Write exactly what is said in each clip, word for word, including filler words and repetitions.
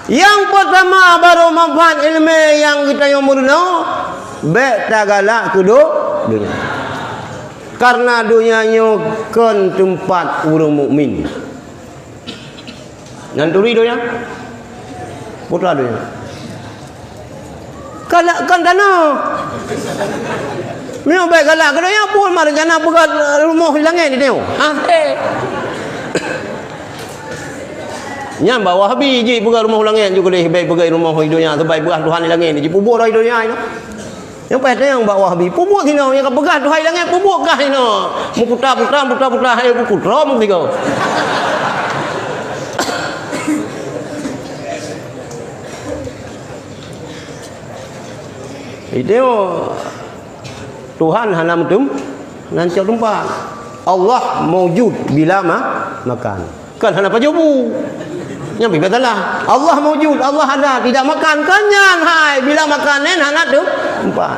Nyang peutama, barô manfaat iéleumé nyang geutanyoe meurunoe, bék tagalak keu do-, donya. Kareuna donya nyoe kon teumpat ureuëng mukmin. Nan turi donya? Putra donya. Galak kon tanoh. Meunyoe bék galak keu donya, peue meurencana peugah rumoh di langét di nyoe? Ha? Nyan bak Wahabi jih peugah rumoh langét ju keudeh, bék peugah rumoh di donya, sabab peugah Tuhan di langét, jipubuet roh di donya nyoe. Nyang paih tanyong bak Wahabi, pubuet sinoe, nyang ka peugah Tuhan di langét, pubuet kah sinoe. Meuputa-puta, puta-puta, hai buku trom tiga. Itu Tuhan hana meutum, nan cok teumpat. Allah maujud bila ma-, makan. Kan hana pajoh bu. Nyang pih salah. Allah maujud, Allah ada, tidak makan. Kan nyan hai, bila makan nyan hana teumpat.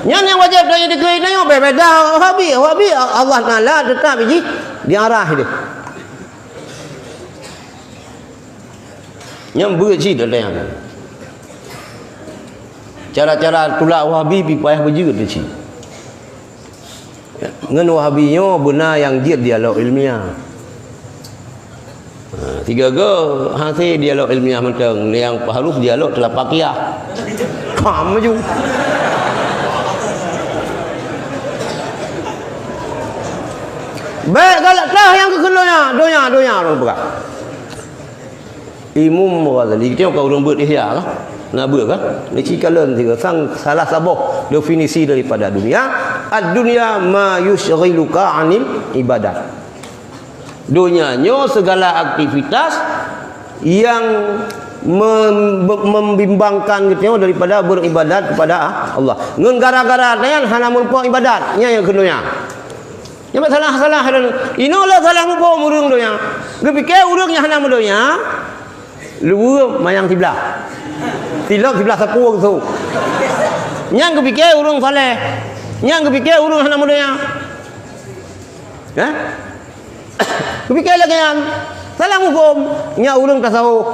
Nyan nyang wajéb tanyoe dikeue, tanyoe beda. Wahabi, Wahabi, Allah Taala tetap jih diarah deh. Nyang beuet cit lagée nyan. Cara-cara tulak Wahabi pih payah beujeuet cit. Ngon Wahabi nyoe beuna nyang jeuet dialog ilmiah. Ha, tiga go hase dialog ilmiah mantong, nyang harus dialog teulapakiah. Kam maju. Bék galak tah nyang keu donya, donya, donya ureuëng peugah. Imam Ghazali, kita ka ureuëng beuet Ihya kah? Na beuet kah? Niki kalon tiga sang salah saboh definisi daripada dunia. Ad-dunya ma yusyghiluka anil ibadat. Donya nyoe segala aktivitas yang mem-, membimbangkan geutanyoe daripada beribadat kepada Allah. Ngon gara-gara nyan hana meureumpok ibadat, nyan nyang keu donya. Nyang salah-salah lom. Inoe lé salah muphom ureuëng donya. Geupike ureuëng nyang hana meudonya, luweue manyang siblah. Silop siblah sapeue geusu. Nyang geupike ureuëng saleh. Nyang geupike ureuëng hana meudonya. Hah? Geupike lagée nyan. Salah muphom. Nyan ureuëng tasawuf.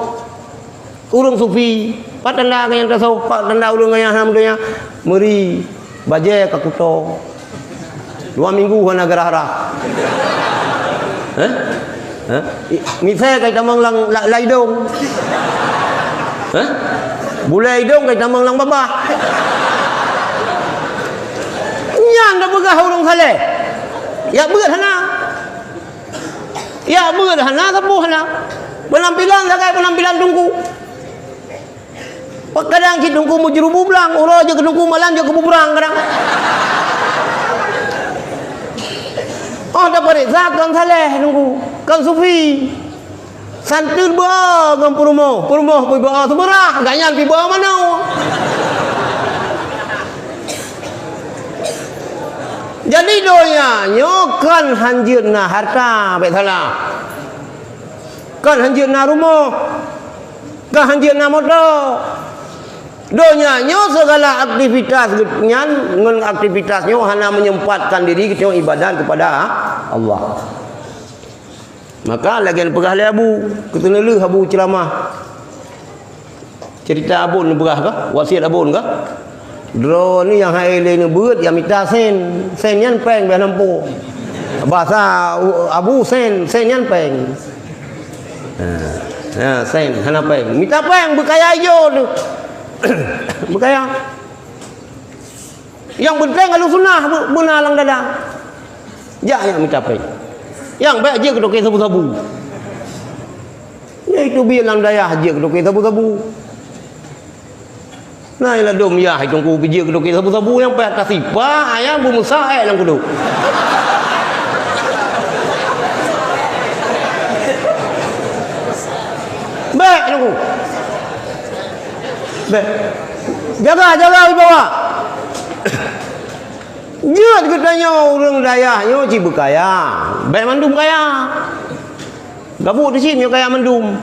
Ureuëng sufi, pat tanda nyang tasawuf, pat tanda ureuëng nyang hana meudonya, meuri bajée ka kuto. Dua minggu hana geurah-rah. Hah? Hah? I-, misée ka itamong lam la-, lam idong. Hah? Bulée idong ka itamong lam babah. Nyan tapeugah ureuëng saleh. Jak beuet hana. Jak beuet hana, sapeue hana. Peunampilan sagai peunampilan teungku. Kadang cit teungku meujeureubu blang, uroe jeuet keu teungku malam jeuet keu bubrang kadang. Oh, tapareksa kon saleh teungku, kon sufi. Santeun beuo ngon peurumoh, peurumoh pih beuo seumeurah, gobnyan pih beuo manoe. Jadi donya nyoe kon hanjeuet na hareuta, bék salah. Kon hanjeuet na rumoh, kon hanjeuet na moto. Donya nyoe segala aktivitas nyan ngon aktivitas nyoe hana menyempatkan diri geutanyoe ibadat kepada Allah. Maka lagée peugah lé Abu, keuteuneuleuk Abu ceuramah. Cerita abon neupeugah kah? Wasiet abon kah? Droeneuh nyang hai lé neubeuet, nyang mita sen. Sen nyan péng beh nampo. Bahasa u-, Abu sen, sen nyan péng. Ha, ha, sen, hana péng. Mita péng, beukaya ijo tu. Beukaya. Nyang peunteng ahlu sunnah be-, beuna lam dada. Jak nyang mita péng. Nyang bék jeuet keu toke sabu-sabu. Nyan itu biet lam dayah jeuet keu toke sabu-sabu. Na iladom yah itungku pih jeuet keu toke sabu-sabu nyang pék ka sipa ayam beumeusa ék lam kudok. Bék tungku. Bék. Jaga, jaga wibawa. Jeuet geutanyoe ureuëng dayah nyoe cit beukaya, bék mandum kaya. Gabuk teucit nyoe kaya mandum.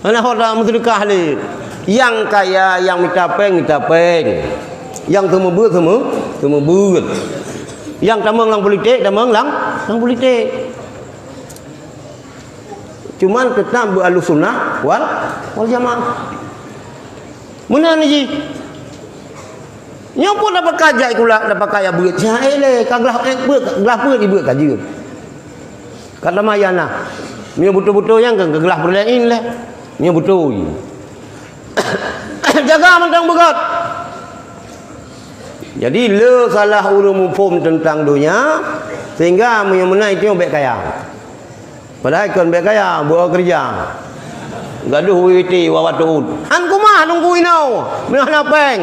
Hana hot tameuseudekah lé. Nyang kaya, nyang mita péng, mita péng. Nyang teumeubeuet, teumeu-, teumeubeuet. Nyang tamong lam politek, tamong lam, lam politek. Cuman teutap beu Ahlussunnah wal, wal Jamaah. Meunan jih. Nyoe pun na pakat jak sikula, na pakat jak beuet. Syahé lé, ka glah, eh, beuet, glah beuet, ibeuet ka jeuet. Ka teuma ya na. Meunyoe beutôi-beutôi nyang ka glah peureulèe in lé. Meunyoe beutôi. Jaga mantong beugöt. Jadi, le salah ureueng muphom teuntang donya, sehingga meunyoe meunan itu bèk kaya. Padahai kon bèk kaya, beu keureuja. Gadôh witi wawa tuut. Han kumat teungku inoe, meuhana péng.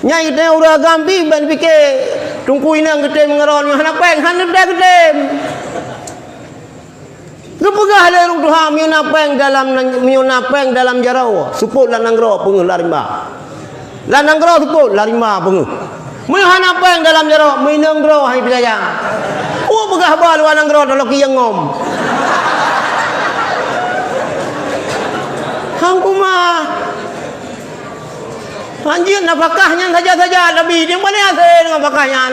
Nyai teuh ureueng agam pih bèk pike teungku inong geutem ngon droe meuhana péng, han teuntèe geutem. Geupeugah lé ureueng tuha, meunyoe na péng dalam, meunyoe na péng dalam jaroe, seupôt lam nanggroe peungeuh lam rimba. Lam nanggroe seupôt, lam rimba peungeuh. Meunyoe hana péng dalam jaroe, meuinong droe hai peurcaya. Peue peugah ba luwa nanggroe taloki nyang ngom. Han kumat. Han jeuet nafakah nyan saja-saja, tapi nyang paléng asé ngon nafakah nyan.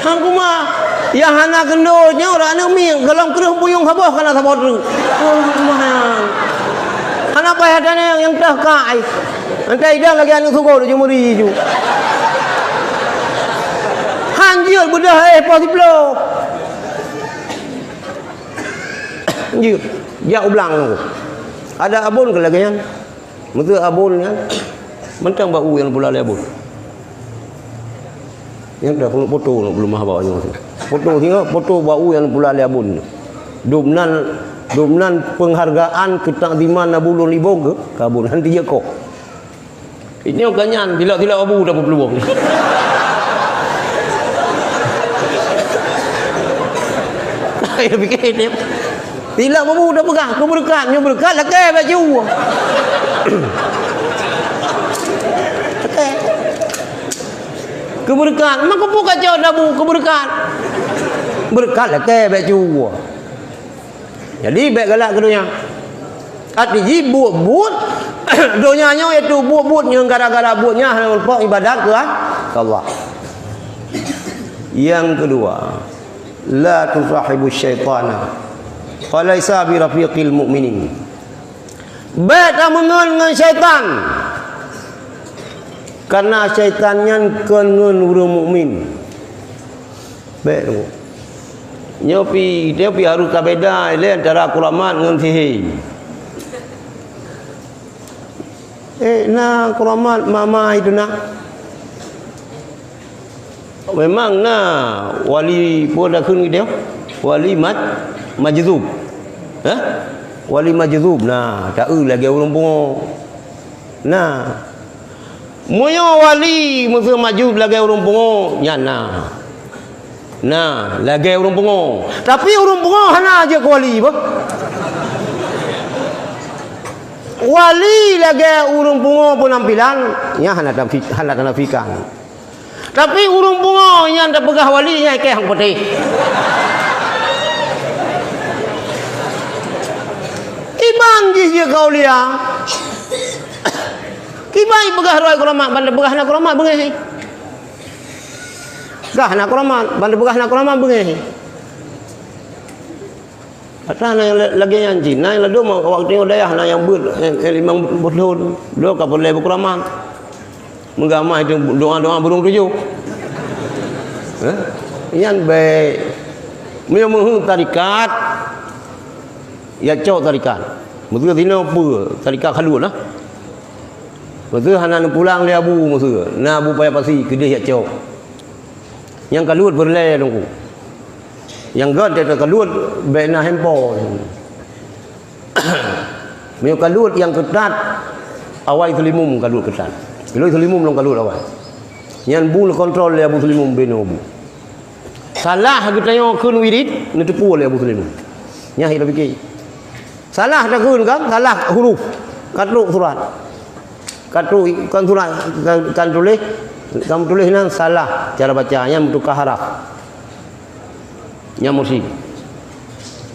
Han kumat. Nyang hana keuneuk nyoe ureueng aneuk miet, gohlom kreueh buyong saboh kana saboh treuk. Han kumat nyan. Hana payah tanyoe nyang teuh kai. Antai idang lagèe aneuk sugo di Jumuri ju. Han jeuet beudôh éh poh siploh. Jeuet. Jak u blang. Adak abon keu lagèe nyan. Meuseu abon nyan. Mantong bak u nyang pula lé abon. Nyang dah keuneuk foto keuneuk peulumah bak nyoe. Foto singoh, foto bak u nyang pula lé abon. Dum nan, dum nan peunghargaan keutakziman Abu Lôn Libong keu, keu abon. Han tijak koh. Inyoe ka nyan, tilak-tilak Abu dah peupeuleubong. Ya, pikir dia. Tilak Abu dah peugah, keubeureukat, nyoe beureukat lakèe bèk cu. Lakèe. Keubeureukat, maka peue kacok dabu keubeureukat. Beureukat lakèe bèk cu. Jadi, bèk galak keu donya. Arti jih buet-buet donya nyoe, yaitu buet-buet nyang gara-gara buet nyan hana meureumpok ibadat keu, keu Allah. Nyang keudua, la tusahibu syaitana, fa laisa bi rafiqil mu'minin. Bèk tameungon ngon syaitan. Karena syaitan nyan kon ngon ureueng mukmin. Bèk tu. Nyoe pi, nyoe pi harôh tabeda ilèe antara keuramat ngon sihé. Eh, na keuramat mama itu na. Memang na wali peue takheun geutanyoe? Wali maj-, majzub. Hah? Wali majzub na, taeu lagèe ureueng pungo. Na. Meunyoe wali meuseu majzub lagèe ureueng pungo, nyan na. Na, lagèe ureueng pungo. Tapi ureueng pungo hana jeuet keu wali, bah. Wali lagèe ureueng pungo peunampilan, nyan hana tafi-, hana tanafikan. Tapi ureueng pungo nyan tapeugah wali nyan kèe hang putéh. Iban jih jeuet keu aulia. Kiban peugah droe keuramat, ban peugah na keuramat beungèh. Gah na keuramat, ban peugah na keuramat beungèh. Ata na nyang la-, lagèe nyan cit, na nyang ladôm awak tanyoe dayah na nyang beuet, eh, eh, limong ploh thôn, bloe ka peureulèe beukeuramat. Meugamai doa-doa burông tujoh. Eh? Nyan bèk. Meunyoe meuheuet tarekat, ya cok tarekat. Meuseu sinoe peue, tarekat khaluet lah. Meuseu hana neupulang lé Abu meuseu, na Abu Paya Pasi keudeh ya cok. Nyang khaluet peureulèe Teungku. Nyang göt teuka kaluet bèk na handphone. Meunyoe kaluet nyang keutat, awai Seulimum kaluet keutat. Lôn Seulimum lôn kaluet awai. Nyan bu neukontrol lé Abu Seulimum binoe bu. Salah geutanyoe kheun wirid, neuteupeue lé Abu Seulimum. Nyan hana pike. Salah takheun kan, salah huruf. Ka trok surat. Ka trok, kan surat, kan, kan tuléh, kan tuléh nan salah cara baca, nyan meutuka haraf. Nyan muslim.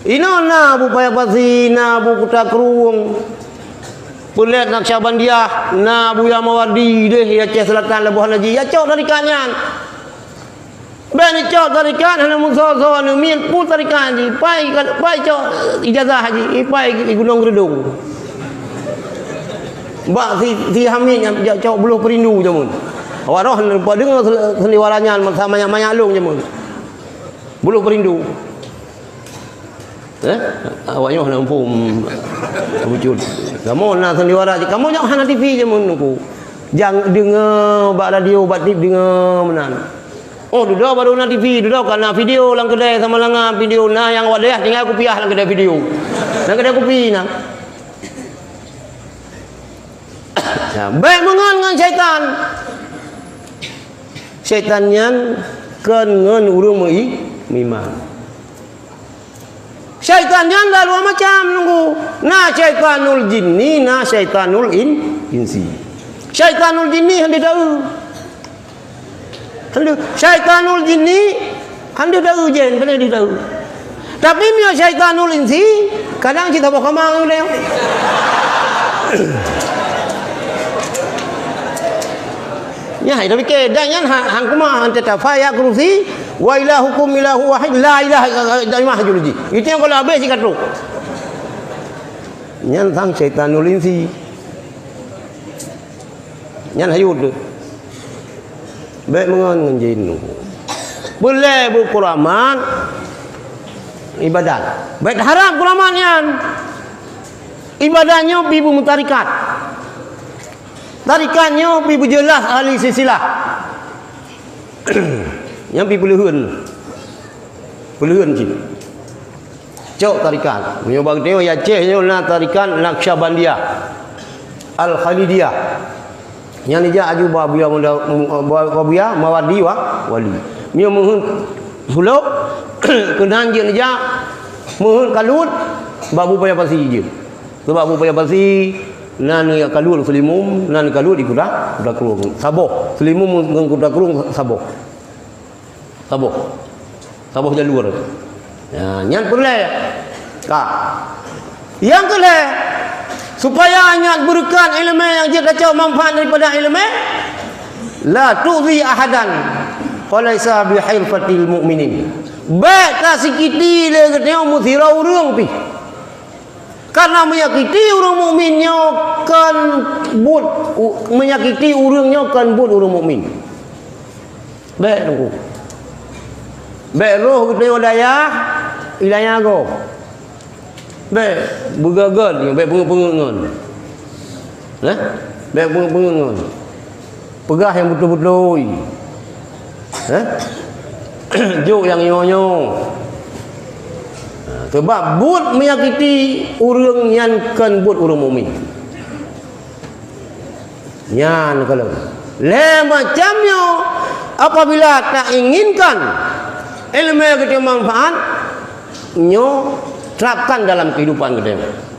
Inoe na Abu Paya Pasi, na Abu Kuta Krueng, Peulet Naqsyabandiyah, na Abu Yahya Mawardi deh, di Aceh Selatan, Labuhan Haji. Ya cok tarekat nyan. Bék neucok tarekat hana meusoe-soe, neumiet peue tarekat jih. Pai, pai cok ijazah jih, pai i Gunong Geudong. Bak si, si Hamid nyang jak cok Buloh Peurindu jameun. Awak roh neupadeungoe sandiwara nyan masa manyak-manyak lôn jameun. Buloh Peurindu. Eh? Awak nyoe hana muphom. Abu Cut. Kamoe na sandiwara cit. Kamoe nyoe hana T V jameun Teungku. Nyang deungoe bak radio, bak tip deungoe meunan. Oh, dudoe barô na T V, dudoe ka na video lam keudè Samalanga, video na nyang awak dayah tinggai kupiah lam keudè video. Lam keudè kupi na. Ya, bék meungon ngon syaitan. Syaitan nyan kon ngon ureuëng meu'i-, meuiman. Syaitan nyan dua macam Teungku. Na syaitanul jinni, na syaitanul in-, insi. Syaitanul jinni hana deuh. Hana deuh. Syaitanul jinni hana deuh jén, hana deuh. Tapi meunyoe syaitanul insi, kadang cit saboh kama ngon dia. Nyan, tapi ke, dan nyan han, han keumah, han teutap. Fa ya kursi, wa ilahukum ilahu wahid, la ilaha illa huwa juluji. Itu nyang kalau habéh cit ka trok. Nyan sang syaitanul insi. Nyan hayeu deuh. Bék meungon ngon jin. Peureulée beu kuramat ibadat. Bék harab kuramat nyan. Ibadat nyoe pi beumeutarikat. Tarikat nyoe pi beujeulaih ahli silsilah. Nyan pi peuleuheuen. Peuleuheuen cit. Cok tarikat. Meunyoe bak geutanyoe Aceh nyoe na tarikat Naqsyabandiyah, Al-Khalidiyah. Nyan ijak aju bak Abuya Muda, Abuya Mawardi wa Wali. Meunyoe meuheuet sulok, keunan jeuet neujak meuheuet kalut bak Abu Paya Pasi jeuet. Sabab Abu Paya Pasi nan kalut Seulimum, nan kalut di Kuta, Kuta Krueng. Saboh. Seulimum ngon Kuta Krueng saboh. Saboh. Saboh jalur. Ya, nyan peureulée. Ka. Nyang keulhée, supaya nyan beureukat iéleumé nyang jeuet tacok manfaat daripada iéleumé, la tu'zi ahadan, falaisa bihirfatil mu'minin. Bék tasikiti lé geutanyoe meusidroe ureuëng pih. Karena menyakiti ureuëng mukmin nyoe kon buet, u-, menyakiti ureuëng nyoe kon buet ureuëng mukmin. Bék Teungku. Bék roh geutanyoe dayah, i dayah gob. Bék beugét-gét nyoe, bék peungeuet-peungeuet ngon. Nah, bék peungeuet-peungeuet ngon. Peugah nyang beutôi-beutôi. Hah? Jok nyang nyoe-nyoe. Ha, sabab buet menyakiti ureuëng nyan kon buet ureuëng mukmin. Nyan kalon. Lhée macam nyoe, apabila tainginkan iéleumé geutanyoe manfaat, nyoe terapkan dalam kehidupan geutanyoe.